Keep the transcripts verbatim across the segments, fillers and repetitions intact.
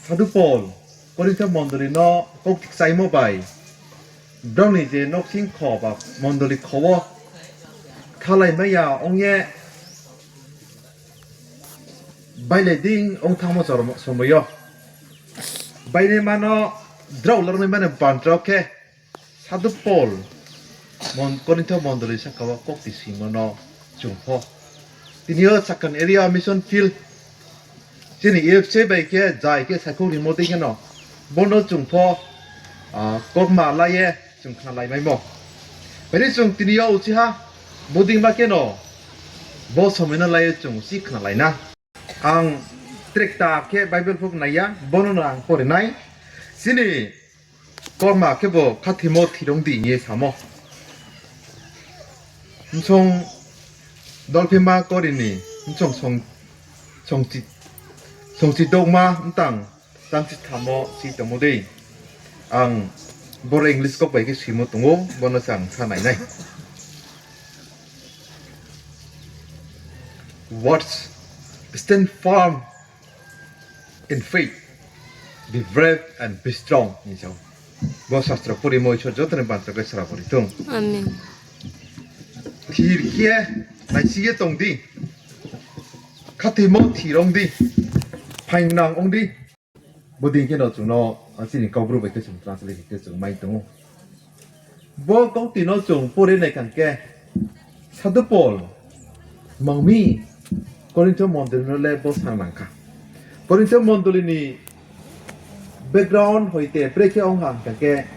Sadhu Pol Korintho mondoli no kaukti kchaimo bai, brao ni je nouhsing kho ba mondoli kho wo thalai mai ya ong ye, bailai dei ong thanngmo somoi yo, bainaima no drao lornaima ni bandra wo khe, Sadhu Pol Korintho mondoli saka wo kaukti simo no chung pho, tini yo Chakan area mission field, chini E F C bai khe jai khe saikhouh rimo dei kheno, bo no chung pho kaukma la ye chung khnalai maimo. Phai di chung tini yo uchih ha, bodei ma kheno, bo somoi no la ye chung uchih khnalai na. Ang trekta khe Bible pho nai ya, bo no no ang pore nai. Chini kaukma khebu khathoimo thirong di hing ye samo. Bsong Dolphima Kori ni bsong songchi, songchi douhma mtang tangchitham wo si tongmo dei. Ang boro English kau bai khe simo tong ou, bo no se ang sa nai nai. Words, stand firm in faith, be brave and be strong, hing sa ou. Bo sastro porimo Isor joto ni bandra khe srabo ri thung. Thir khe, naisi ye tong di, khathoimo thir ong di, phaingnang ong di. Bodei kheno chung no, chini Kaubru bai khe chung translate khe chung mai tong ou. Bo kaukti no chung pore nai khang khe, Sadhu Pol mangmi Korintho mondoli no le bo sanang kha. Korintho mondoli ni background hoite brekhe ong ha hing khe,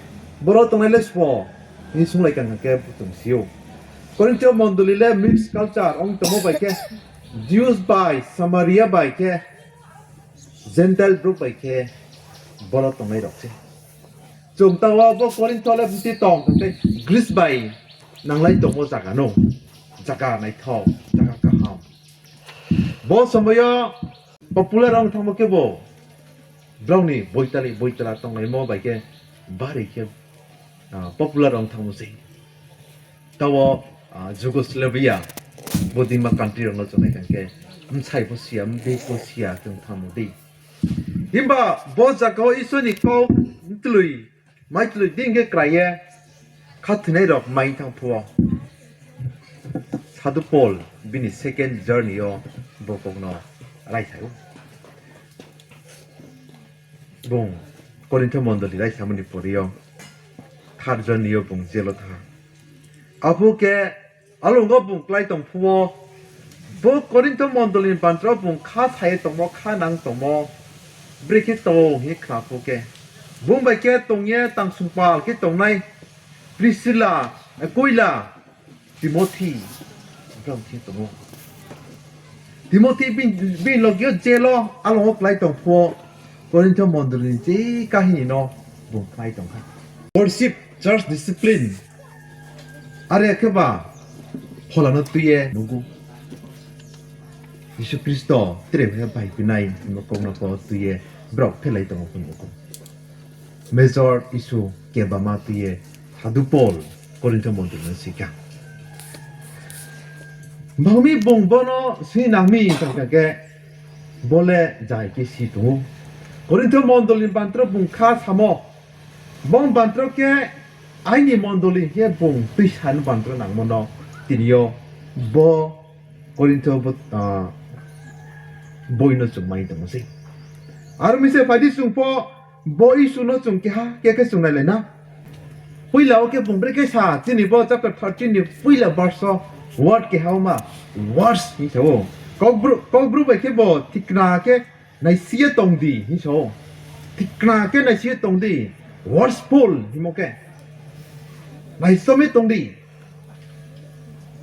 boro tongnai le sbo hing ye sunglai khang khe chung si ou. Korintho mondoli le mixed culture ong tongmo bai khe, Jews bai, Samaria bai khe, Gentile brouh bai khe boro tongnai rao se. Chung taoh wo bo Korintho le bti tong khe Greece bai nanglai tongmo zaga no, zaga naithao, zaga kaham. Bo somoi yo popular ong thanngmo khebu brao ni boitali boitala tonglaimo bai khe bari khe popular ong thanngmo sei. Taoh wo Yugoslavia, bodeima country rao no chung nai khang khe, bsai pho si ya, mdei pho si ya chung thanngmo dei. Himba bo zaga wo Isor ni kau mtloi, maitloi dei khe krai ye khathoinai rao mai thanng phuh wo, Sadhu Pol bini second journey yo bo kau no raisa ou. Bung Korintho mondoli raisamo ni pori yo, third journey yo bung jail wo thanng ha. Aphuh khe along wo bung klái tong phuh wo, bo Korintho mondoli ni bandra wo bung kha sa ye tongmo, kha nang tongmo, brekhe tong hing ye khna phuh khe, bung bai khe tong ye tangsongpal khe tongnai Prisila, Akuila, Timothi, brao khe tong ou. Timothi bini loge yo jail wo along wo klái tong phuh wo, Korintho mondoli ni je kahini no bung klái tong kha. Worship, church discipline, are khe ba phola no tui ye nuh ou. Jisu Khristo tre bai phinai hingmo kau no pho tui ye brao phelai tong ou hingmo kau. Major issue kebama tui ye Sadhu Pol Korintho mondoli no si kha. Mangmi bung bo no sinang mi tong khe, bo le jai khe si tong ou. Korintho mondoli ni bandra bung kha samo. Bo bandra khe aini mondoli khe bung tuisa ni bandra nangmo no tini yo bo Korintho bo, boi no chung mai tongmo sei. Aro mi se phai di chung pho bo issue no chung keha khe khe chung nailai na. Poila wo khe bung brekhe sa, chini bo chapter thirteen ni poila verse wo word keha wo ma, words hing sa ou. Kaubru, Kaubru bai khe bo tikna khe naisi ye tong di hing sa ou. Tikna khe naisi ye tong di, watchful hingmo khe, naisom ye tong di.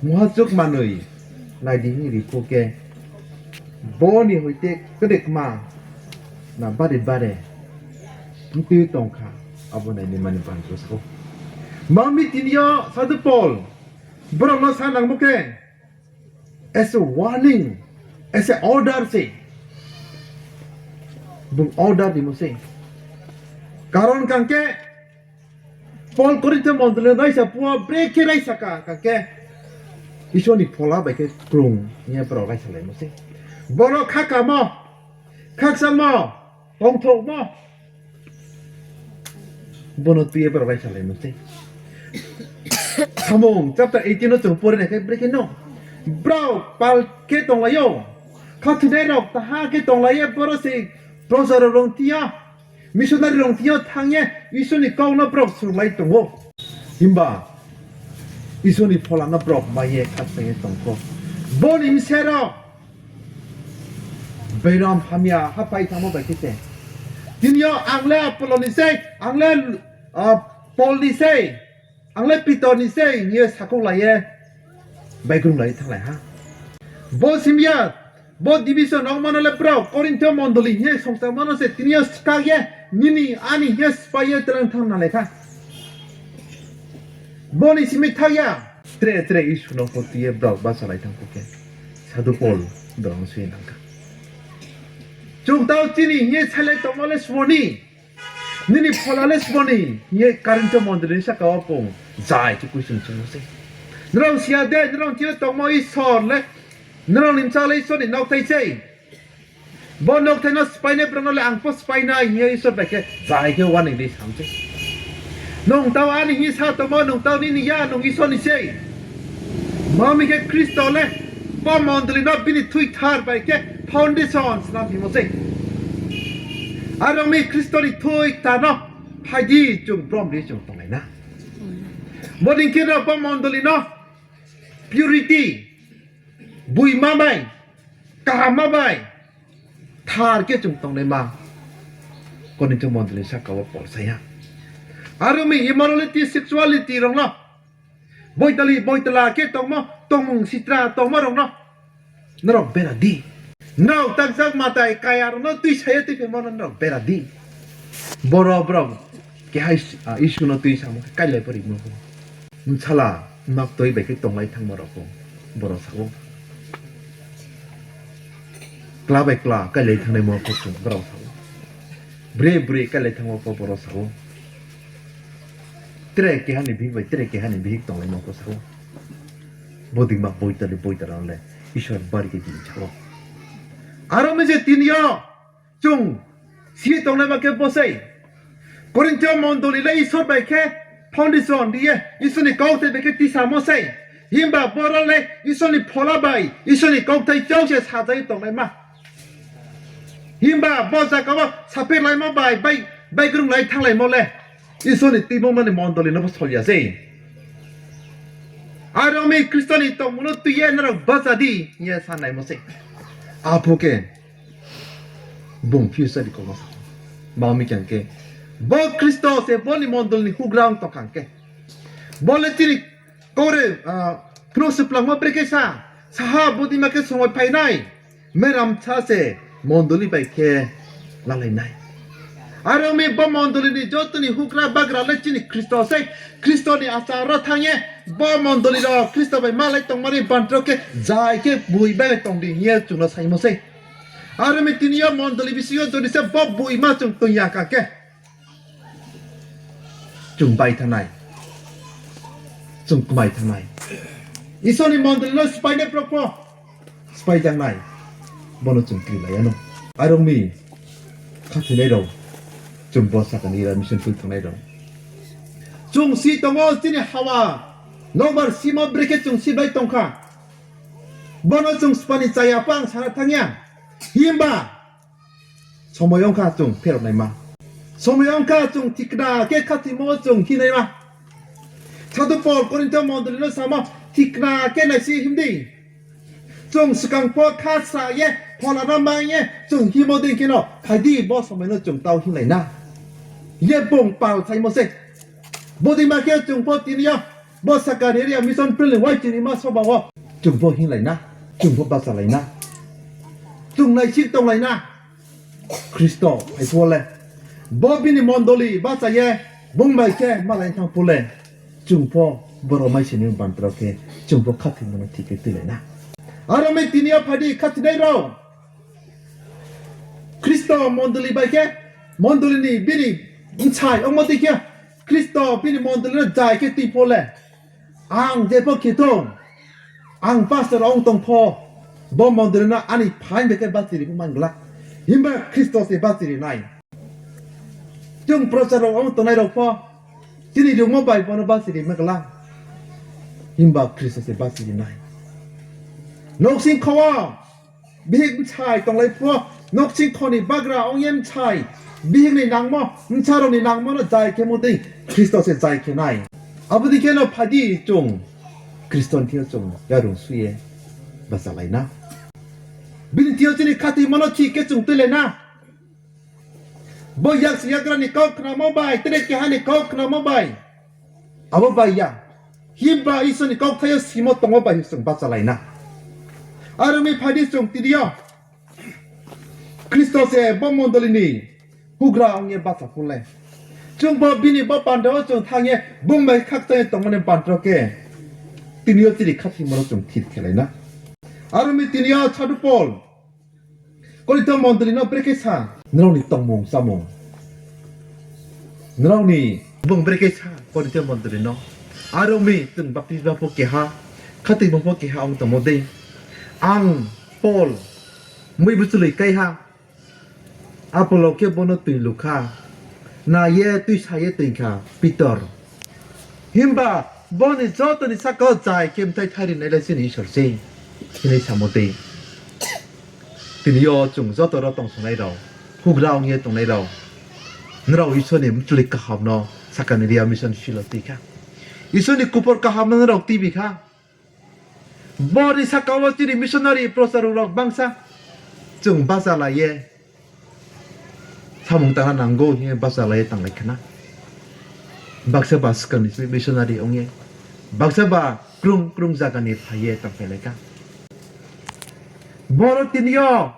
Muha chuk manoi nai di hing ri phuh khe, bo ni hoite kdekma na bare bare mtui tong kha, abo nainaima ni bandra sa ou. Mangmi tini yo Sadhu Pol brao no sa nangmo khe, as a warning, as a order se. Bung order rimo sei. Karon kang khe, Pol Korintho mondoli no raisa phuh wo brekhe raisa kha kang khe, Isor ni phola bai khe krung hing ye brao raisalaimo sei. Boro khakamo, khakchangmo, tongthouhmo, bono tui ye brao raisalaimo sei. Samung chapter eighteen no chung pore nai khe brekhe no, brao pal khe tonglai ou, khathoinai rao taha khe tonglai ye, boro se proja rao rong thing yo, missionary rong thing yo thanng ye Isor ni kau no brao srunglai tong ou. Himba Isor ni phola no brao mai ye khakchang ye tong kho. Bo ni bsero beram hamya haphai thanngmo bai khe se, tini yo ang le Apollo ni sei, ang le, ah, Paul ni sei, ang le Pitor ni sei hing ye sakhouhlai ye, baikrunglai ye thannglai ha. Bo simi ya, bo division ongmo no le brao Korinth mondoli hing ye songchamo no se tini yo skak ye, nini ani hing ye sphái ye terang thanng nalai kha. Bo ni simi thanng ya, tre tre Isor no pho tui ye brao bahchalai thanng pho khe, sadhu Paul brao no sui nang kha. Chung tao chini hing ye sailai tongmo le sbo ni, nini phola le sbo ni hing ye Korinth mondoli ni saka wo pung zai khe question sungmo sei. Nrao si ya de, nrao thing yo tongmo Isor le, nrao ni bsa le Isor ni nouhthai sei. Bo nouhthai no spháinai brao no le ang pho sphái nai hing ye Isor bai khe zai khe warning ri sam sei. Nung tao ani hing sa tongmo, nung tao nini ya, nung Isor ni sei. Tma hing khe Khristo le bo mondoli no bini thui kthar bai khe foundation snam phimo sei. Are ong mi Khristo ni thui kthar no phai di, chung brom ri chung tonglai na. Bodei khe no bo mondoli no purity, boima bai, kahamma bai kthar khe chung tongnaima Korinth mondoli saka wo Paul sa ha. Are ong mi immorality, sexuality rao no, boitali boitala khe tongmo, tongmung sitra tongmo rao no nrao bera di. Nrao takjak matai kaya rao no tuisa ye tuiphaimo no nrao bera di. Boro brao keha Is-, ah, Isor no tuisamo khe káilai pho rimo pho. Bsala, mma ktoi bai khe tonglai thanngmo rao pho boro sa ou. Kla bai kla káilai thanngnaimo pho chung brao sa ou. Bre bre káilai thanngmo pho boro sa ou. Tre keha ni bihik bai tre keha ni bihik tonglaimo pho sa ou. Bodei ma boitali boitala le Isor bari khe gini sa ou. Aro mi je tini yo chung si tongnaima khe bo sei. Korinth mondoli le Isor bai khe foundation ri ye, Isor ni kauthai bai khe tisamo sei. Himba boro le Isor ni phola bai Isor ni kauthai chau se sajai tongnaima. Himba bo zaga wo sapherlaimo bai, bai, baikrunglai thannglaimo le Isor ni tuimungma ni mondoli no pho sol ya sei. Aro mi Khristo ni tongmung no tui ye nrao bahcha di hing ye sa naimo sei. Apho khe bung future ni kau no sa. Tma hing khe, bo Khristo se bo ni mondoli ni houhgra ong tong kha khe, bo le chini kore, ah, phnuh suplangmo brekhe sa, saha bodei ma khe somoi phai nai, meram sa se mondoli bai khe lalai nai. Are ong mi bo mondoli ni joto ni houhgra bagra le chini Khristo sei, Khristo ni achar wo thanng ye, bo mondoli rao Khristo bai malai tongmani bandra khe zai khe boi bai tong di hing ye chung no saimo sei. Are ong mi tini yo mondoli bsing yo jodi se bo boima chung tong ya kha khe, chung bai thanng nai, chung kmai thanng nai. Isor ni mondoli no spháinai brao pho spháijak nai, bo no chung krilai ya nou. Are ong mi khathoinai rao, chung bo saka ni ra mission field thanngnai rao, chung si tong ou chini hawa, nokbar simo brekhe chung si bai tong kha. Bo no chung spa ni chaya pho ang sana thanng ya. Himba somoi ong kha chung pherao naima. Somoi ong kha chung thikna khe khathoimo chung hingnaima. Sadhu Paul Korinth mondoli no samo, thikna khe naisi hing di. Chung skang pho khasa ye, phola no mang ye, chung hingmo dei khe no, phai di bo somoi no chung tau hinglai na. Ye bung pal saimo sei. Bodei ma khe chung pho tini yo, bo saka ni area mission field ni wai chini ma soba wo, chung pho hinglai na, chung pho bahchalai na, chung naisik tonglai na. Khristo phai phuh wo le, bo bini mondoli bahcha ye, bung bai khe malai thanng phuh le, chung pho boro maisi ni bandra khe, chung pho khathoimo no thik khe tuilai na. Aro mi tini yo phai di khathoinai rao, Khristo mondoli bai khe, mondoli ni bini bsai ongmo dei khe, Khristo bini mondoli no zai khe tui phuh le, ang jepho khe thung, ang pastor ong tong pho, bo mondoli no ani phaing bai khe bachiri pho man gla. Himba Khristo se bachiri nai. Chung prochar rao ong tongnai rao pho, chini rungmo bai bo no bachiri ma kla. Himba Khristo se bachiri nai. Nouhsingkho wo bihik bsai tonglai pho, nouhsingkho ni bagra ong ye bsai, bihik ni nangmo, bsa rao ni nangmo no jai khe mo dei, Khristo se jai khe nai. Abo dei khe no phai di chung, Khristo ni thing yo chung yarung sui ye bachalai na. Bini thing yo chini khathoimo no thik khe chung tuilai na. Bo yaksi yagra ni kau khnamo bai, tre keha ni kau khnamo bai, abo bai ya. Himba Isor ni kauthai yo simo tongmo bai se chung bachalai na. Are ong mi phai di chung tini yo Khristo se bo mondoli ni houhgra ong ye bacha phuh le. Chung bo bini bo bandra wo chung thanng ye bung bai khakchang ye tongmo ni bandra wo khe tini yo chini khathoimo no chung thir khelai na. Are ong mi tini yo Sadhu Pol Korinth mondoli no brekhe sa, nrao ni tongmung chámung, nrao ni bung brekhe sa Korinth mondoli no. Are ong mi chung baptisma pho keha, khathoimo pho keha ong tongmo dei. Ang Pol, mui bchuloi kái ha, Apollo khe bo no toing lu kha, na ye tuisa ye toing kha Pitor. Himba bo ni joto ni saka wo jai khe bthai thairi nai le chini Isor se, hinai samo dei. Tini yo chung joto ro tongsongnai rao, houhgra ong ye tongnai rao, nrao Isor ni mchuli kaham no saka ni Ria Mission Field wo tui kha. Isor ni kupor kaham no nrao tuibi kha. Bo ni saka wo chini missionary prochar rao bangsa chung bachalai ye samung tangna nang ou hing ye bachalai ye tanglai kha na. Baksa ba skang ni missionary ong ye, baksa ba krung krung zaga ni phai ye tangphailai kha. Boro tini yo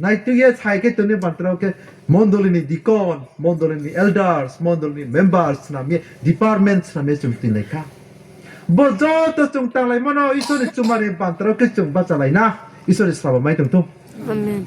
naitui ye sai khe tongni bandra wo khe mondoli ni deacon, mondoli ni elders, mondoli ni members snam ye, department snam ye chung tuinai kha. Bo joto chung tanglaimo no Isor ni chumari bandra wo khe chung bachalai na. Isor ni srabo mai tong thou. Amen.